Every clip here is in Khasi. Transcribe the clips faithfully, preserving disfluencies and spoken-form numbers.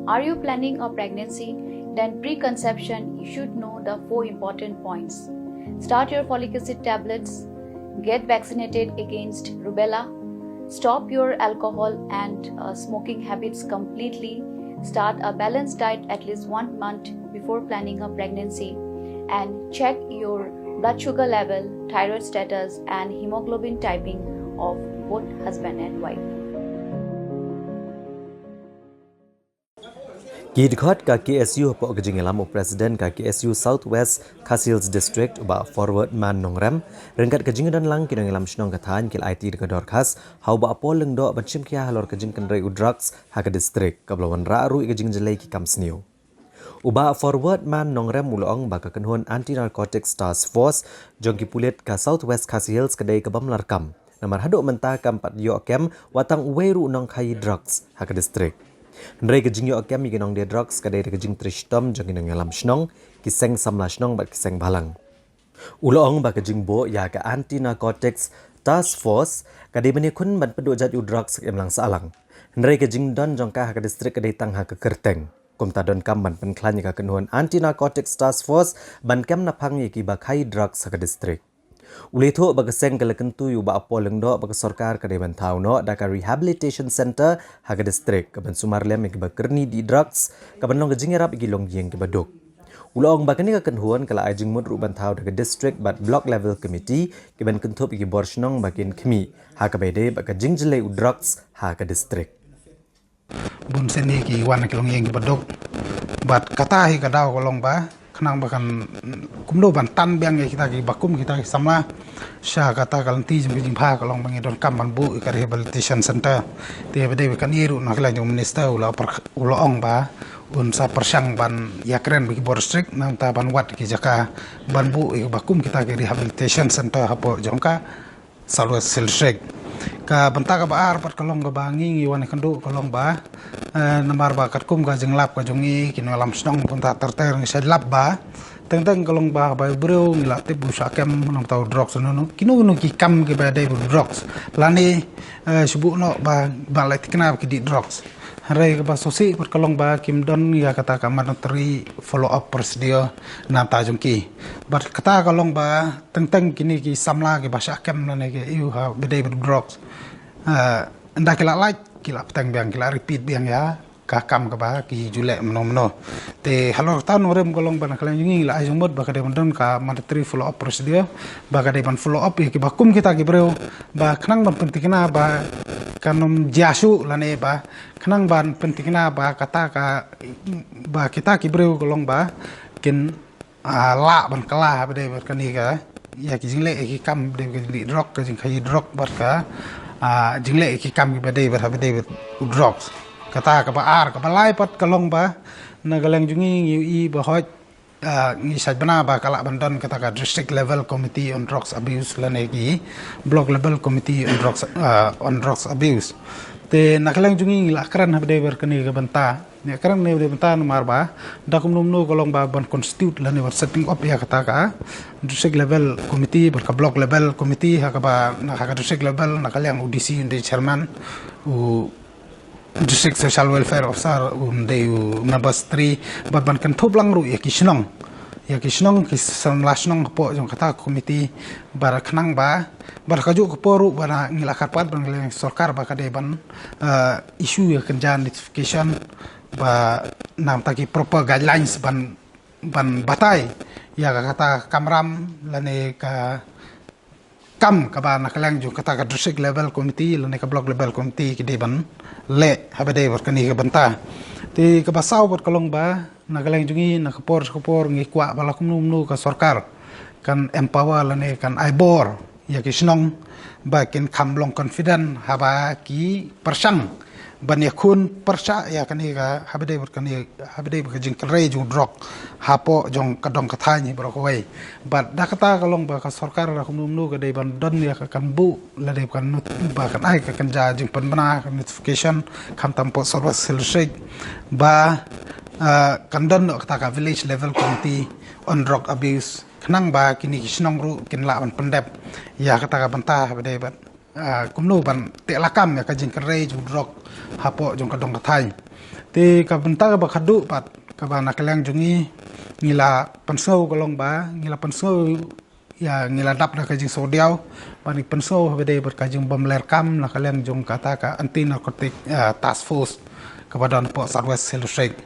Are you planning a pregnancy? Then preconception, you should know the four important points. Start your folic acid tablets, get vaccinated against rubella, stop your alcohol and uh, smoking habits completely, start a balanced diet at least one month before planning a pregnancy, and check your blood sugar level, thyroid status, and hemoglobin typing of both husband and wife. Ki dkhot ka K S U hapoh ka jingïalam u President ka K S U South West Khasi Hills District u Bah Forward Man Nongrem, ryngkat ka jingdon lang ki nongïalam shnong ka thaiñ ki la aiti da ka dorkhas ha u Bah Paul Lyngdoh ban shim khia halor ka jingkynrei u drugs ha ka district, kaba la wanrah ruh ïa ka jingjlei ki kam sniew. U Bah Forward Man Nongrem u la ong ba ka kynhun Anti Narcotics Task Force jong ki pulit ka South West Khasi Hills ka dei ka bym lah kam. Namar haduh mynta kam pat ïoh kem wat tang uwei ruh u nongkhaïi drugs ha ka district. Hynrei ka jingïoh kem ïa ki nongdie drugs ka dei da ka jingtrei shitom jong ki nongïalam shnong, ki seng samla shnong bad ki seng bhalang. U la ong ba ka jingbuh ïa ka Anti Narcotics Task Force ka dei ban ïakhun ban pynduh jait u drugs ha ka imlang sahlang. Hynrei ka jingdon jong ka ha ka district ka dei tang ha ka kyrteng. Kumta donkam ban pynkhlaiñ ïa ka kynhun Anti Narcotics Task Force ban kem naphang ïa kiba khaïi drugs ha ka district. U la ïathuh ba ka seng ka la kyntu ïa u Bah Paul Lyngdoh ba ka sorkar ka dei ban thaw noh da ka rehabilitation center ha ka district kaban sumar lem ïa kiba kyrni dih drugs, kaban long ka jingïarap ïa ki longïing kiba duk. U la ong ba kane ka kynhun ka la ai jingmut ruh ban thaw da ka district bad block level committee kiban kynthup ïa ki bor shnong ba kin khmih ha kaba ïadei bad ka jingjlei u drugs ha ka district. Bun sien hi ki wan ki longïing kiba duk. Bad kata hi ka daw ka long ba khnang ba kan kumno ban tan biang ïa kita kiba kum kita ki samla sha kata ka lynti jong ka jingbha ka long ba ngi donkam ban buh ïa ka rehabilitation center. Te ba dei ba kan ïa ruh na ka liang jong u minister u la ong ba un sa pyrshang ban ïakren bad ki bor district nangta ban wad ki jaka ban buh ïa kiba kum kita ki rehabilitation center hapoh jong ka South West Khasi Hills District. Ka bynta kaba ar pat ka long kaba ngi ngi wan ïakynduh ka long ba namar ba katkum ka jinglap ka jong ngi ki nongïalam shnong bynta ter ter ngi shait lap ba teng teng ka long ba ba briew ngi la tip ba u shah kem nangta u drugs nunu kino kino ki kam kiba dei bad u drugs lane shu buh noh ba ba la thikna ba ki dih drugs. Hynrei kaba sngewsih pat ka long ba kim don ïa kata ka mandatory follow up procedure nangta jong ki. Bad kata ka long ba teng teng kine ki samla kiba shah kem lane ki ïoh ha ba dei bad u drugs. Ynda ki la lait ki la bteng biang ki la repeat biang ïa ka kam kaba ki ju leh mynno mynno. Te halor kata u nongrim ka long ba na ka liang jong ngi ngi la ai jingmut ba ka dei ban don ka mandatory follow up procedure ba ka dei ban follow up ïa kiba kum kita ki briew ba khnang ban pynthikna ba kan ym jia shuh lane ba khnang ban pynthikna ba kata ka ba kita ki briew ka long ba kin lah ban kylla ha ba dei bad kane ka ïa ki jingleh ïa ki kam ba dei bad ka jingdih drok ka jingkhaïi drok bad ka jingleh ïa ki kam kiba dei bad ha ba dei bad u drugs. Kata kaba ar kaba lai pat ka long ba na ka liang jong ngi ngi ïohi ba hooid ngi shait bna ba ka lah ban don kata ka district level committee on drugs abuse lane ki block level committee on drugs on drugs abuse. Te na ka liang jong ngi ngi la kren ha ba dei bad kane ka bynta. Ïa kren ne dei mynta namar ba da kumno kumno ka long ba ban constitute lane ban setting up ïa kata ka district level committee bad ka block level committee ha kaba na ka district level na ka liang u D C un dei chairman, u district social welfare officer un dei u number three bad ban kynthup lang ruh ïa ki shnong. Ïa ki shnong ki samla shnong hapoh jong kata ka committee ba khnang ba ba ka juh ka por ruh ba ngi la kyrpad ban ka liang sorkar ba ka dei ban issue ïa ka kynja notification ba nangta ki proper guidelines ban ban batai ïa ka kata ka kamram lane ka kam kaba na ka liang jong kata ka district level committee lane ka block level committee ki dei ban leh ha ba dei bad kane ka bynta. Te kaba saw bad ka long ba na ka liang jong ngi na ka por sha ka por ngi kwah ba la kumno kumno ka sorkar kan empower lane kan ai bor ïa ki shnong ba kin kham long confident haba ki pyrshang ban ïakhun pyrshah ïa kane ka haba dei bad kane haba dei bad ka jingkynrei jong drok hapoh jong ka dong ka thaiñ hi baroh kawei. Bad da kata ka long ba ka sorkar la kumno kumno ka dei ban don ïa ka kan buh lane kan ba kan ai ka kynja jingpynbna ka notification khamtam hapoh South West Khasi Hills District ba kan don noh kata ka village level committee on drug abuse khnang ba kine ki shnong ruh kin lah ban pyndep ïa kata ka bynta haba dei bad kumno ban teh lakam ïa ka jingkynrei jong drok hapoh jong ka dong ka thaiñ. Te ka bynta kaba khadduh pat kaba na ka liang jong ngi, ngi la pynsngew ka long ba ngi la pynsngew, ïa, ngi la dap da ka jingsngewdiaw, ba ngi pynsngew haba dei bad ka jingbym leh kam na ka liang jong kata ka Anti Narcotic, ah, Task Force kaba don hapoh South West Khasi Hills District.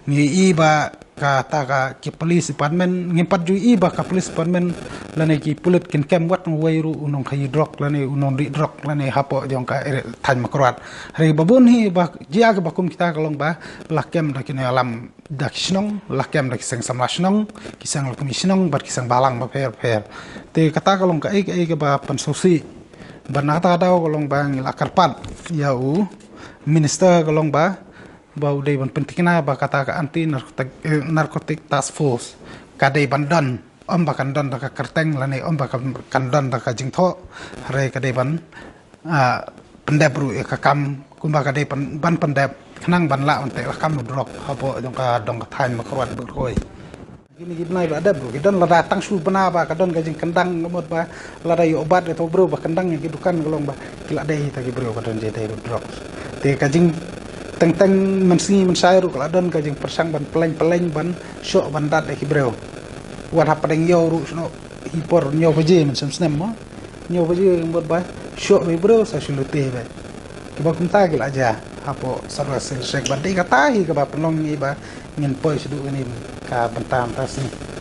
Ngi i ba kata ka ki police department, ngim pat ju i ba ka police department lane ki pulit kin kem wat uwei ruh u nongkhaïi drok lane u nongdih drok lane hapoh jong ka area thaiñ Mawkyrwat. Hynrei ba bun hi ba jia kaba kum kita ka long ba la kem da ki nongïalam da ki shnong, la kem da ki seng samla shnong, ki seng lakmie shnong bad ki seng balang bapher bapher. Te kata ka long kaei kaei kaba pynsngewsih. Bad na kata ka daw ka long ba ngi la kyrpad ïa u minister ka long ba ba u dei ban pyntikna ba kata ka Anti Narcotic, eh, Narcotic Task Force ka dei ban don, ym ba kan don da ka kyrteng lane ym ba kan, kan don da ka jingthoh, hynrei ka dei ban, ah, pyndep ruh ïa ka kam kumba ka dei ban, ban pyndep khnang ban lah ban teh lakam u drok hapoh jong ka dong ka thaiñ Mawkyrwat Buitrkhoi. Kine ki bnai ba dep ruh ki don lada tang shu bna ba ka don ka jingkyndang, ka mut ba lada ïoh bat ïa uto u briew ba kyndang ïa ki dukan ka long ba ki la dei kita ki briew ba don jingïadei bad drugs. Te ka jingteng teng mynsngi mynshai ruh ka la don ka jingpyrshang ban pynleng pynleng ban shoh ban dat ïa ki briew. Wat hapdeng ïew ruh shu noh hi por hynñiew baje mynshem snem mo. Hynñiew baje ka mut ba shoh ruh ki briew sa shu lute beit. Kiba kumta ki la jia hapoh South West Khasi Hills District bad dei kata hi kaba pynlong ngi ba ngin poi shaduh kane ka bynta mynta sngi.